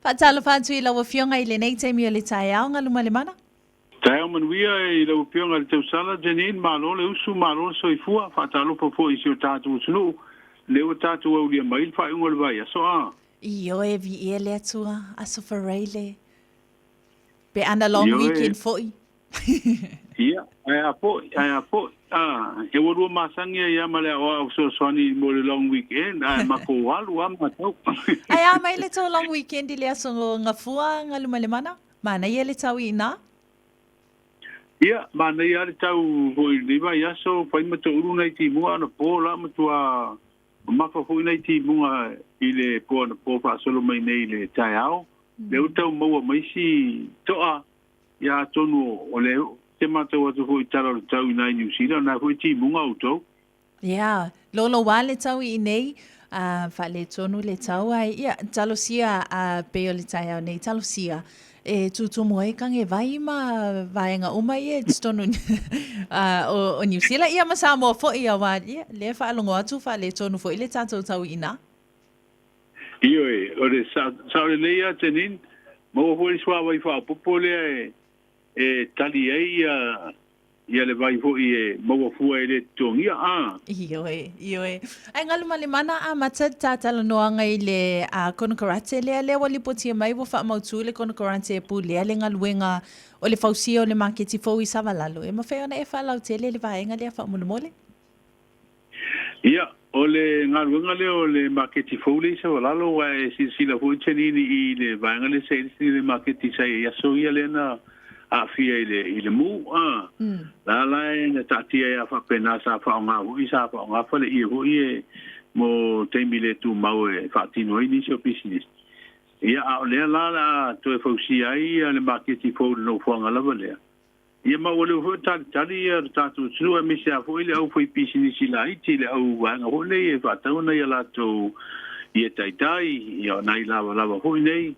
Faatalofa atu i lau Afioga i lenei taimi o le taeao, Galumalemana. Taeao manuia i lau Afioga i le Tausala, Janine, malo le usu, malo le soifua. Faatalofa foi i si o tatou atunuu, lea ua tatou aulia mai le faaiuga o le vaiaso, a. Ioe, viia le Atua, Aso Faraile, pe ana long weekend foi. Ia, ae a foi, ae a foi. Ah, e ua lua masani ai lava ma le aoao fesoasoani mo le long weekend, ae matou alu lava matou. Ae a mai le tou long weekend i le aso Gafua, Galumalemana? Manaia le tau i ina? Ia, manaia lava le tau foi i lenei vaiaso, fai ma toulu nai timuga anapo la matua mamafa foi nai timuga i le po anapo faasolo mai nei i le taeao. Lea ua tau maua mai si toa. Ia atonu o lea te matau atu foi i tala o le tau i nai Niu Sila, o na foi timuga outou. Ia, loloa le tau i inei, a faaletonu le tau ai. Ia, talosia a pei o le taeao nei, talosia e tutumu ai kagevai ma vaega uma ia i totonu o Niu Sila, ia ma Samoa foi, aua ia, lea e faalogo atu faaletonu foi le tatou tau i ina. Ioe, o le sao lelei lava Janine, maua foi le suavai faaopoopo lea e tali ai ia le vai foi e maua fua e le totogia. A. Ioe, ioe. Ae Galumalemana amata le ta talanoaga i le konokarate lea, lea ua lipotia mai ua faamautu le konokarate e pulea le galuega o le fausia o le maketi fou i Savalalo. E mafai ona e faalautele le vaega lea faamolemole? Ia, o le galuega lea o le maketi fou lea i Savalalo, aua e silasila foi Janine i le vaega lea sa i ai le maketi sa i ai aso ia lea na aafia i le i le mu, a. La la e na taatia ai lava faapena sa faaaoga foi, sa faaaoga faleie foi e mo taimi le tumau e faatino ai nisi o pisinisi. Ia, a o lea la o le a toe fausia ai le maketi fou i le nofoaga lava lea. Ia ma ua leva foi ona talitali le tatou atunuu aemaise lava foi le aufaipisinisi laiti, le au vaega foi nei e faatau nai a latou ie taitai, ia nai lavalava foi nei,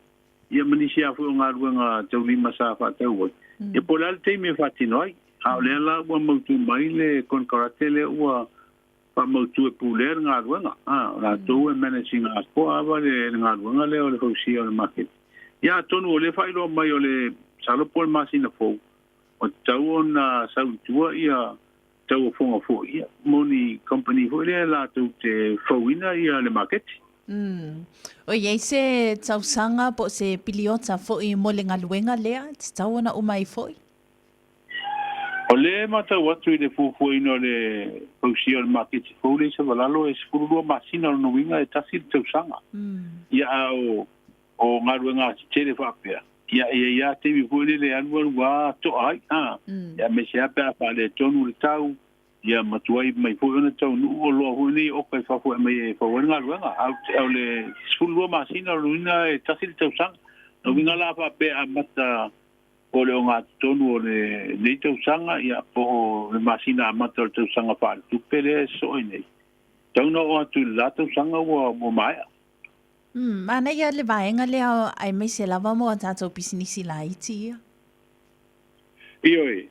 ia ma nisi lava foi o galuega taulima sa faatau ai. Ia po o le a le taimi e faatino ai. A o lea la ua mautu mai le konekarate lea ua faamautu e pulea le galuega. A, o latou e manage ina atoa lava le galuega lea o le fausia o le maketi. Ia atonu o lea e faailoa mai o le masalo po o le masina fou, ua tatau ona sau i tua ia tauofoga foi ia mo ni company foi lea latou te fauina ia le maketi. O i ai se tausaga po o se piliota foi mo le galuega lea, tatau ona uma ai foi? O lea e matau atu i le fuafuaina o le fausia o le maketi fou lea i Savalalo e 12 masina o lona uiga e tasi le tausaga. Ia a o galuega tetele faapea, ia e i ai lava taimi foi lele e alualu lava toa ai, a. Ia aemaise lava pe a faaletonu le tau, ia ma tuai mai foi ona taunuu oloa foi nei e oka i fafo e aumai e fau ai le galuega. A o le 12 masina o lona uiga e tasi le tausaga. O lona uiga la a faapea e amata po o le ogatotonu o lenei tausaga, ia, po o le masina amata o le tausaga faaletupe lea e sosoo ai nei, tau na oo atu i le la tausaga ua maea. Manaia le vaega lea aemaise lava mo a tatou pisinisi laiti ia. Ioe,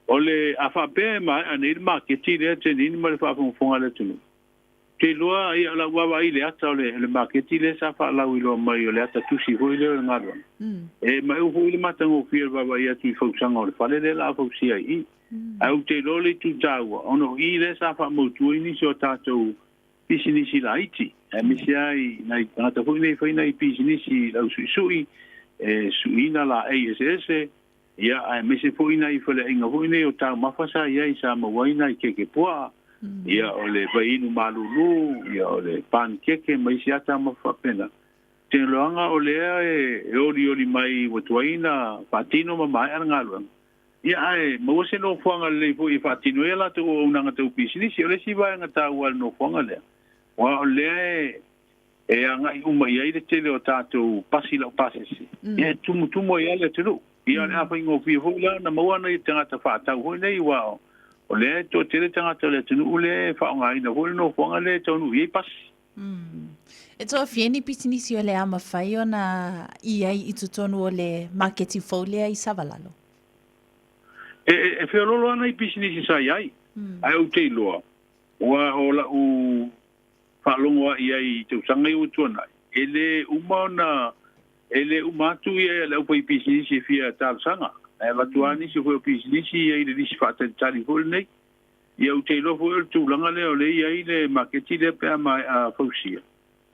o le a faapea e maea nei le maketi lea Janine ma le faafogafoga a le atunuu, te iloa, ia, o lau vaavaai i le ata o le maketi lea sa faalauiloa mai o le ata tusi foi lea o le galuega, e maiu foi le matagofie o le vaavaai atu i fausaga o le fale lea o le a fausia i i. Ae ou te iloa le itu taua, ona o i lea sa faamautu ai nisi o tatou pisinisi laiti, aemaise lava i nai tagata foi nei e fai nai pisinisi lausuisui, e suiina laei eseese, Ia, aemaise foi nai faleaiga foi nei o taumafa sa i ai sa maua ai nai keke puaa, ia o le vaiinu malulu, ia o le panikeke ma isi lava taumafa faapena. Tinoaga o lea e olioli mai ua tuai ona faatino ma maea le galuega, ia ae maua se nofoaga lelei foi e faatino ai a latou auaunaga tau pisinisi. O le isi vaega taua o le nofoaga lea, aua o lea e agai uma i ai le tele o tatou pasi laupasese, ia e tumutumu ai lava le atunuu. Ia o le a faigofie foi la ona maua nai tagata faatau foi nei, aua o lea e toatele tagata o le atunuu lea e faaaogaina foi le nofoaga lea e taunuu i ai pasi. E toafia ni pisinisi o le a mafai ona i ai i totonu o le maketi fou lea i Savalalo? E feoloolo lava nai pisinisi sa i ai, ae ou te iloa, aua o lau faalogo lava i ai i tausaga ia ua tuanai, e le uma ona E le uma atu ia le aufaipisinisi e fia talosaga, ae avatu lava nisi foi o pisinisi ia i le lisi faatalitali foi lenei. Ia ou te iloa foi o le tulaga lea o lea e i ai le maketi lea pe a maea fausia,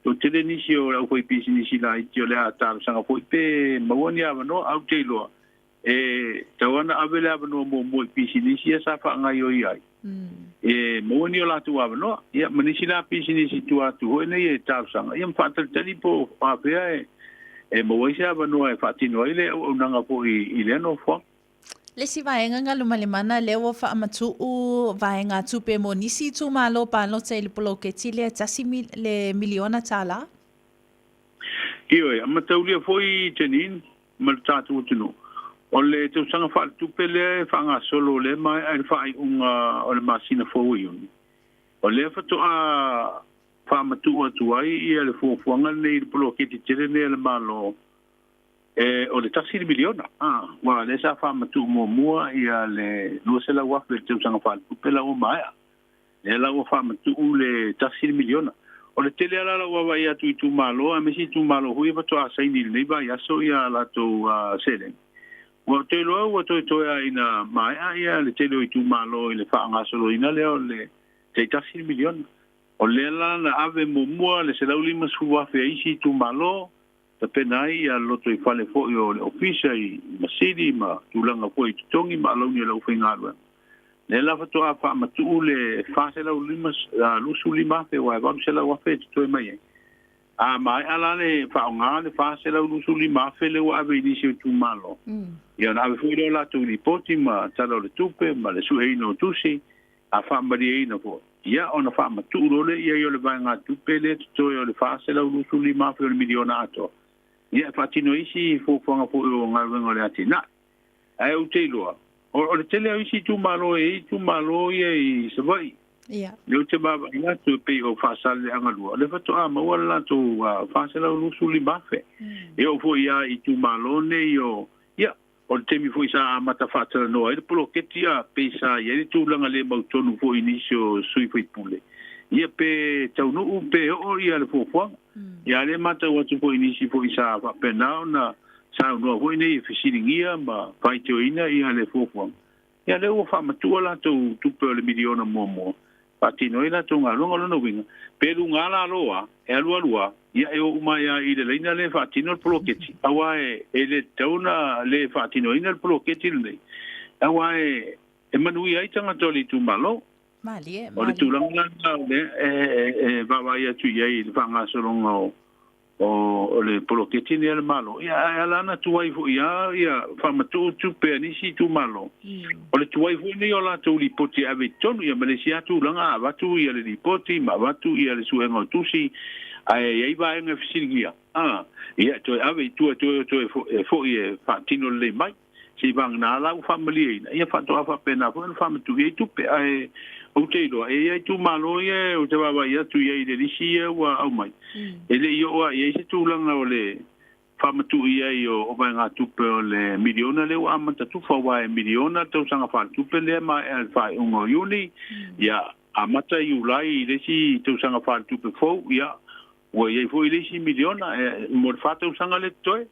toatele nisi o le aufaipisinisi laiti o le a talosaga foi pe maua ni avanoa. Ae ou te iloa e tatau lava ona ave le avanoa muamua i pisinisi ia sa faagaoioi ai e maua ni o latou avanoa, ia ma nisi la pisinisi i tua atu foi nei e talosaga, ia ma faatalitali po o afea e maua ai se avanoa e faatino ai le auaunaga foi i lea nofoaga. Le isi vaega Galumalemana lea ua faamatuu vaegatupe mo nisi itumalo palota i le poloketi lea tasi le miliona tala. Ioe, a mataulia foi Janine ma le tatou atunuu, o le tausaga faaletupe lea e faagasolo lea e maea i le faaiuga o le masina fou o Iuni, o lea faatoa faamatuu atu ai ia le fuafuaga lenei i le poloketi tele lenei a le Malo, e o le tasi le miliona, aua o lea sa faamatuu muamua ia le 200,000 i le tausaga faaletupe la ua maea. Lea la ua faamatuu le tasi le miliona. O le tele lava la lau vaavaai atu i itumalo, aemaise itumalo foi ia faatoa saini i lenei vaiaso ia a latou seleni. Ua ou te iloa ua toetoe lava ina maea ia le tele o itumalo i le faagasoloina lea o le taitasi le miliona. O lea la na ave muamua le 150,000 a isi itumalo, tapena ai ia lotoifale foi o le ofisa i masini ma tulaga foi i totogi ma alauni o le aufaigaluega. Lea la faatoa faamatuu le 425,000 aua e 800,000 e totoe mai ai. A maea la le faaaoga le 425,000 lea ua ave i nisi o itumalo, ia ona ave foi lea o latou lipoti ma tala o le tupe ma le sueina o tusi, a faamalieina foi, ia ona faamatuu loa lea i ai o le vaegatupe lea totoe o le 425,000 o le miliona atoa, ia e faatino ai isi fuafuaga foi o galuega o le atinae. Ae ou te iloa, o le tele o isi itumalo e i ai itumalo ia i Savaii. Lea ou te vaavaai atu e pei o Faasaleleaga 2, o lea faatoa maua le latou 425,000. E oo foi lava i itumalo nei o, ia, O le taimi foi sa amata faatalanoa ai le poloketi a pei sa i ai le tulaga le mautonu foi i nisi o sui usufono, ia pe taunuu pe oo ia le fuafuaga. Ia a lea matau atu foi i nisi foi sa faapena ona saunoa foi nei e fesiligia ma faitioina ia le fuafuaga, Ia lea ua faamatuu a latou tupe o le miliona muamua, faatino ai latou galuega. O lona uiga, pe luga lalo a, e alualu a, ia e o uma ai a i le laina lea e faatino le poloketi, aua e le tatau ona le faatinoina le poloketi lenei, aua e manuia ai tagata o le itumalo. Malie, O le malie. tulaga la lena o lea e vaavaai atu i ai i le faagasologa o o le poloketi lenei a le Malo, ia ae ala ona tuai foi lava ia faamatuu tupe a nisi itumalo. O le tuai foi lenei o latou lipoti e ave i totonu, ia ma le isi lava tulaga a avatu ia le lipoti ma avatu ia le suega o tusi, ae i ai vaega e fesiligia, a, ia e toe ave i tua e toe toe foi e faatino lelei mai. Se i vagana la ua faamalieina, ia faatoa faapena foi ona faamatuu i ai tupe. Ae ou te iloa, e i ai itumalo ia ou te vaavaai atu i ai i le lisi ia ua aumai, e le i oo lava i ai se tulaga o le faamatuu i ai o vaegatupe o le miliona lea ua amata tufa, aua e miliona le tausaga faaletupe lea e maea i le faaiuga o Iuni, ia amata Iulai i le isi tausaga faaletupe fou, ia ua i ai foi le isi miliona mo le 4 tausaga lea totoe.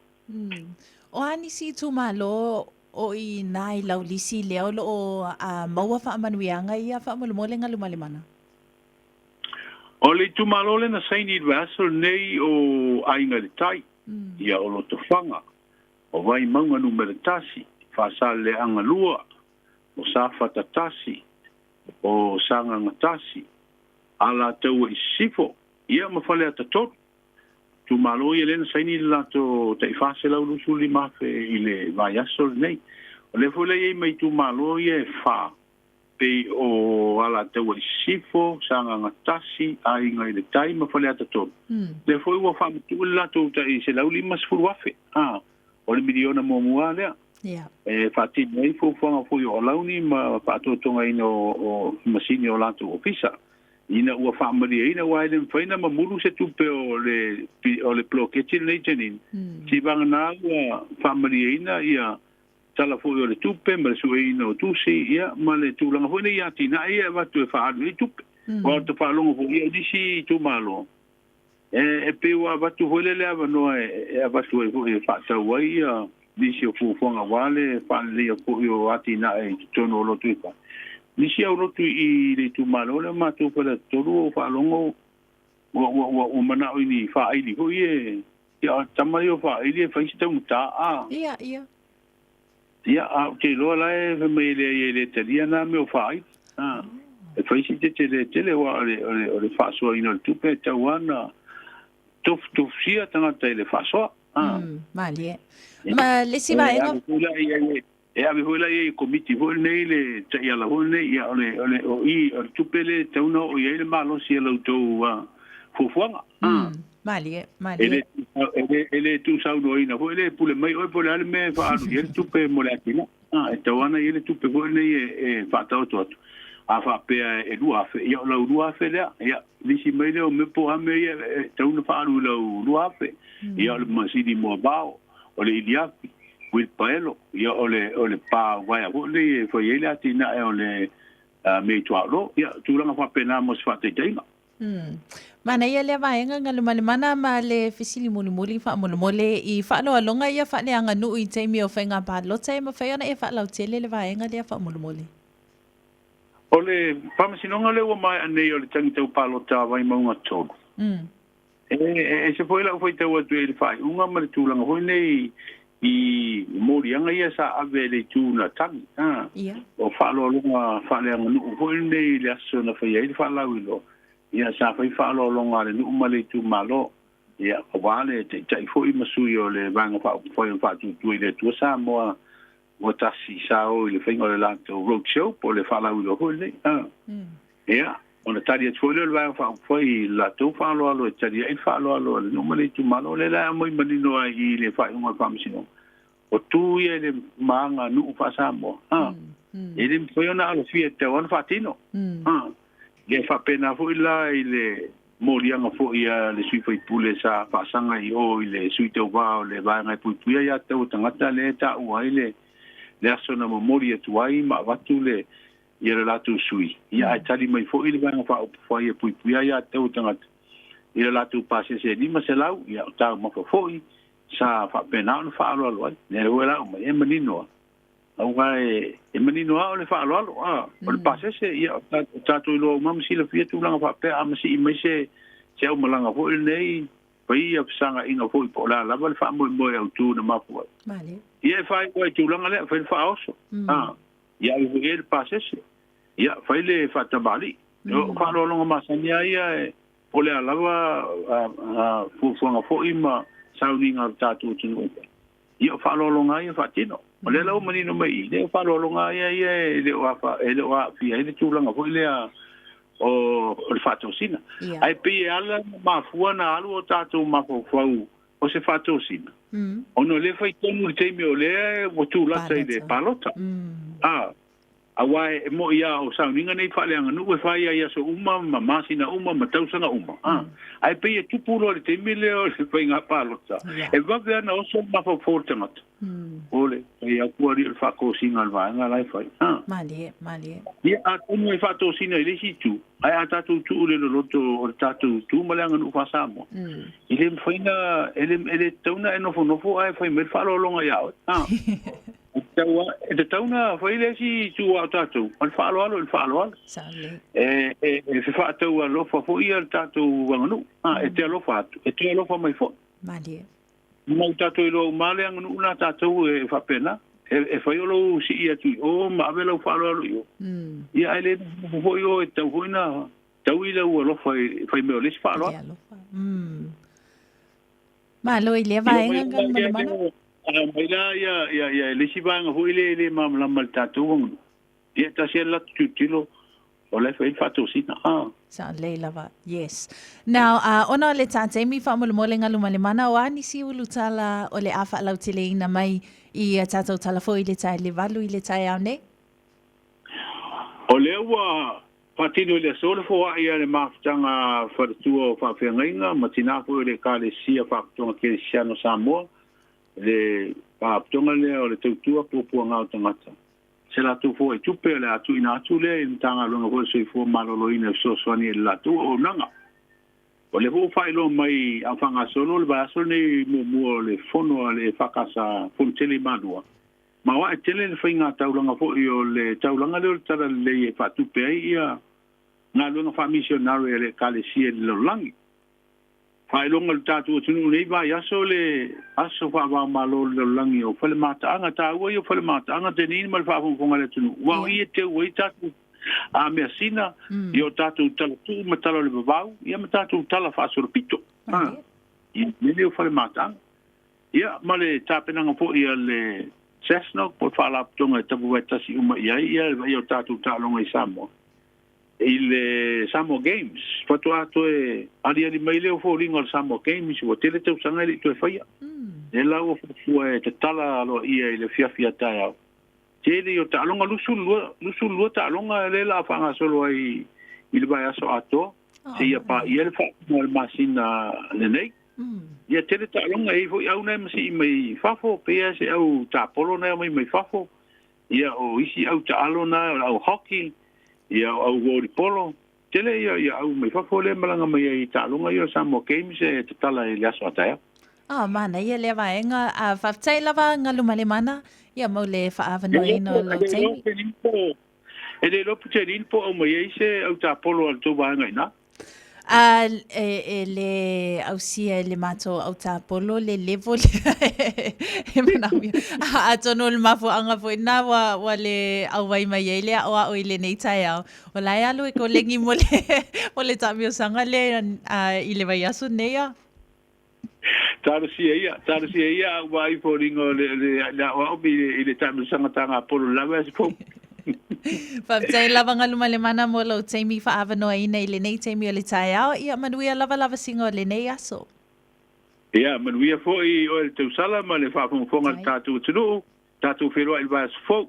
O a nisi itumalo o i ina i lau lisi lea o lo o maua faamanuiaga ia faamolemole Galumalemana? O le itumalo lea na saini i le vaiaso lenei o Aiga i le Tai, ia o Lotofaga, o Vaimauga Numera 1, Faasaleleaga 2, o Safata 1, o Sagaga 1, Alataua i Sisifo, ia ma Faleata 3. Itumalo ia lea na saini le latou tai 425,000 i le vaiaso lenei. O lea foi la e i ai ma itumalo ia e fa, pei o Alataua i Sisifo, Sagaga 1, Aiga i le Tai ma Faleata 3. Lea foi ua faamatuu le latou tai 150,000, a, o le miliona muamua lea. E faatino ai fuafuaga foi o alauni ma faatotogaina o masini o latou ofisa ina ua faamalieina, aua e le mafai ona mamulu se tupe o le poloketi lenei Janine, se i vagana ua faamalieina ia tala foi o le tupe ma le sueina o tusi, ia ma le tulaga foi nei atinae ia e avatu e faaalu i ai tupe. Aua ou te faalogo foi i nisi itumalo, E pei ua avatu foi lea le avanoa e avatu ai foi e faatau ai ia nisi o fuafuaga aua le faaleleia foi o atinae i totonu o Lotoifale. Nisi au lotu i le itumalo lea o matou Faleata 3 ua ou faalogo ua ua ua ua manao i ni faaili foi e ia o tama ia o faaili e fai se taugata a. Ia, ia. Ia, a ou te iloa la e fai mai e leai e le talia na mea o faaili. A, e fai si tetele tele aua o le, o le, o le faasoaina o le tupe e tatau lava ona tofutofusia tagata i le faasoa. A. Malie. Ma le isi E vaega. ave foi la i ai e ave foi la i ai i komiti foi lenei le taiala foi lenei, ia o le, o le, o i, o le tupe lea e tatau ona oo i ai le malosi o la outou fuafuaga. A. Malie, E malie. le, e le tuusaunoaina foi le pule mai oe po o le a le mea e faaalu i ai le tupe mo le atinae. A, e tatau lava ona i ai le tupe foi lenei e faataoto atu. A faapea e $2,000, ia o lau $2,000 lea. Ia, lisi mai lea o mea po o a mea ia e tatau ona faaalu i lau $2,000. Ia, o le masini moavao, o le iliafi, uilipaelo, ia o le, o le pa uaea foi lenei e fai ai le atinae o le mea i tuaolo. Ia, tulaga faapena mo se faataitaiga. Manaia lea vaega Galumalemana ma le fesili mulimuli faamolemole i faaaloaloga ia faaleaganuu i taimi o faiga palota e mafai ona e faalautele le vaega lea faamolemole. O le faamasinoga lea ua maea nei o le tagi tau palota a Vaimauga 3. E ese foi lau faitau atu i le faaiuga ma le tulaga foi nei i moliaga ia sa ave e le itu na tagi. O faaaloaloga faaleaganuu foi lenei i le aso na fai ai le faalauiloa, ia sa fai faaaloaloga a le nuu ma le itumalo, ia aua le taitai foi ma sui o le Vaega Faaupufai o le Faatuatua i le Atua Samoa ua tasi sa o i le faiga o le latou road show po o le faalauiloa foi lenei. Ia, ona tali atu foi lea o le Vaega Faaupufai i le latou faaaloalo e tali ai le faaaloalo a le nuu ma le itumalo. O lea la e aumai manino ai i le faaiuga o le Faamasinoga, o tu ia i le ma aganuu faa-Samoa, e le mafai ona alofia e tatau lava ona faatino. Ia, e faapena foi la i le moliaga foi a le sui faipule sa faasaga i o i le sui tauva o le Vaega e Puipuia Ia Tatau a Tagata lea e taua ai le le aso na momoli atu ai ma avatu le ia le latou sui, ia ae tali mai foi le Vaega Faaupufai e Puipuia Ia Tatau a Tagata i le latou pasese e 500, ia o taumafa foi sa faapena ona faaaloalo ai. Lea foi la aumai e manino lava. Aua e manino lava o le faaaloalo, a o le pasese, ia, o tatou iloa uma ma silafia tulaga faapea, a masii mai se se aumalaga foi lenei, fai ia fesagaiga foi po o le a lava le faamoemoe autu na mafua ai. Malie. Ia e faaiu ai tulaga lea, fai le faaoso, a ia ave foi i ai le pasese, ia fai le faatamalii. O faaaloaloga masani lava ia e po o le a lava fuafuaga foi ma sauniga a le tatou atunuu. Ia o faaaloaloga lava ia faatino. O lea la ua manino mai i i, o faaaloaloga lava ia ia e le o e le o aafia ai le tulaga foi lea o le faatosina. Ae pei e ala ona mafua ona alu o tatou mafaufau o se faatosina, ona o lea e fai tonu i le taimi o lea ua tulata i le palota. A. Aua e moni lava o sauniga nei faaleaganuu e fai ai i aso uma ma masina uma ma tausaga uma, a, ae pei e tupu loa i le taimi lea o le faiga palota, e vave lava ona oso le mafaufau o le tagata, o le fai atu alii o le faatosina a le vaega la e fai, a. Malie, malie. Ia, atonu e faatosina i le isi itu, ae a tatou tuu i le loloto o le tatou tu ma le aganuu faa-Samoa, e le mafai ona, e le, e le tatau ona e nofonofo ae fai mai le faaaloaloga ia oe, a. E tatau ona fai le isi itu a o tatou, o le faaaloalo i le faaaloalo. E fefaatau alofa foi ia le tatou aganuu. E te alofa atu, e toe alofa mai foi. Malie. Ma ua tatou iloa uma lava le aganuu lena a tatou e faapena. E fai o lou sii atu i o ma ave lau faaaloalo i o. Ia ae le nofonofo foi oe, e tatau foi ona taui lau alofa i fai mai o le isi faaaloalo. Malo i lea vaega Galumalemana. Mai la ia ia ia le isi vaega foi lea e le malamalama i le tatou aganuu. Ia e tasi lava le latou tilotilo o la e fai ai le faatosina. Ah. Sao lelei lava. Yes. Now, ona o le tā taimi faamolemole Galumalemana, o a nisi ulutala o le a faalauteleina mai i a tatou tala foi i le tae le 8 i le taeao nei? O lea ua Faatino i le aso le foai a le mafutaga faletua o faafeagaiga ma tina foi o le Ekalesia Faaputoga Kerisiano Samoa, le Faaputoga lea o le Tautua Puapuaga o Tagata. Se latou foai tupe o le a tuuina atu lea i le Matagaluega foi o le Soifua Maloloina e fesoasoani ai i le latou auaunaga. O lea foi ua faailoa mai a o faagasolo le vaiaso lenei muamua o le fono a le EFKS Fonotele i Malua, ma o ae tele le faiga taulaga foi o le taulaga lea o le Talalelei e faatupe ai ia galuega faamisionare a le Ekalesia i le lalolagi. Faailoga i le tatou atunuu nei vaiaso le aso faava-o-Malo o le lalolagi o fale mataaga. Taua ia o fale mataaga Deneen ma le faafogafoga a le atunuu, aua o i e teu ai tatou a measina, i o tatou tala tuu ma tala o le vavau, ia ma tatou tala faasolopito. Ia, mea nei o fale mataaga. Ia, ma le tapenaga foi a le SASNOC po o le Faalapotopotoga e tapuvae tasi uma i ai ia le vaaia o tatou taaloga i Samoa, i le Samoa Games, faatoa toe aliali mai lea o foliga o le Samoa Games, ua tele tausaga e le i toe faia. Lea la ua fuafua e tatala aloaia i le afiafi a taeao. Tele ia o taaloga, 22, 22 taaloga lea la a faagasolo ai i le vaiaso atoa, seia paia le faaiuga o le masina lenei. Ia tele taaloga, e i ai foi au na e masii mai fafo, pei lava se au tapolo na e aumai mai fafo, ia o isi au taalo na, o le au hockey, ia o au volleyball, tele ia ia au mai fafo lea e malaga mai ai i taaloga ia o Samoa Games e tatala i le aso a taeao. Ah, manaia lea vaega. Ah, faafetai lava Galumalemana, ia mo le faaavanoaina o lou taimi. E le iloa Putelini po o aumai ai se au tapolo a le tou vaega i ina. A, e, e le ausia e le matou autapolo le level lea e manaomia. Atonu o le mafuaaga foi lena ua, ua le auai mai ai le aoao i lenei taeao. O la e alu e kolegi mo le, mo le taamiosaga lea i le vaiaso nei a. Talosia ia, talosia ia a ua ai foliga o le, le, le aoao i le, i le taamilosaga tagapolo lava e se fou. Faafetai lava Galumalemana mo lou taimi faaavanoaina i lenei taimi o le taeao. Ia manuia lava lavasiga o lenei aso. Ia manuia foi oe le tausala ma le faafogafoga a le tatou atunuu. Tatou feiloai i le vaiaso fou.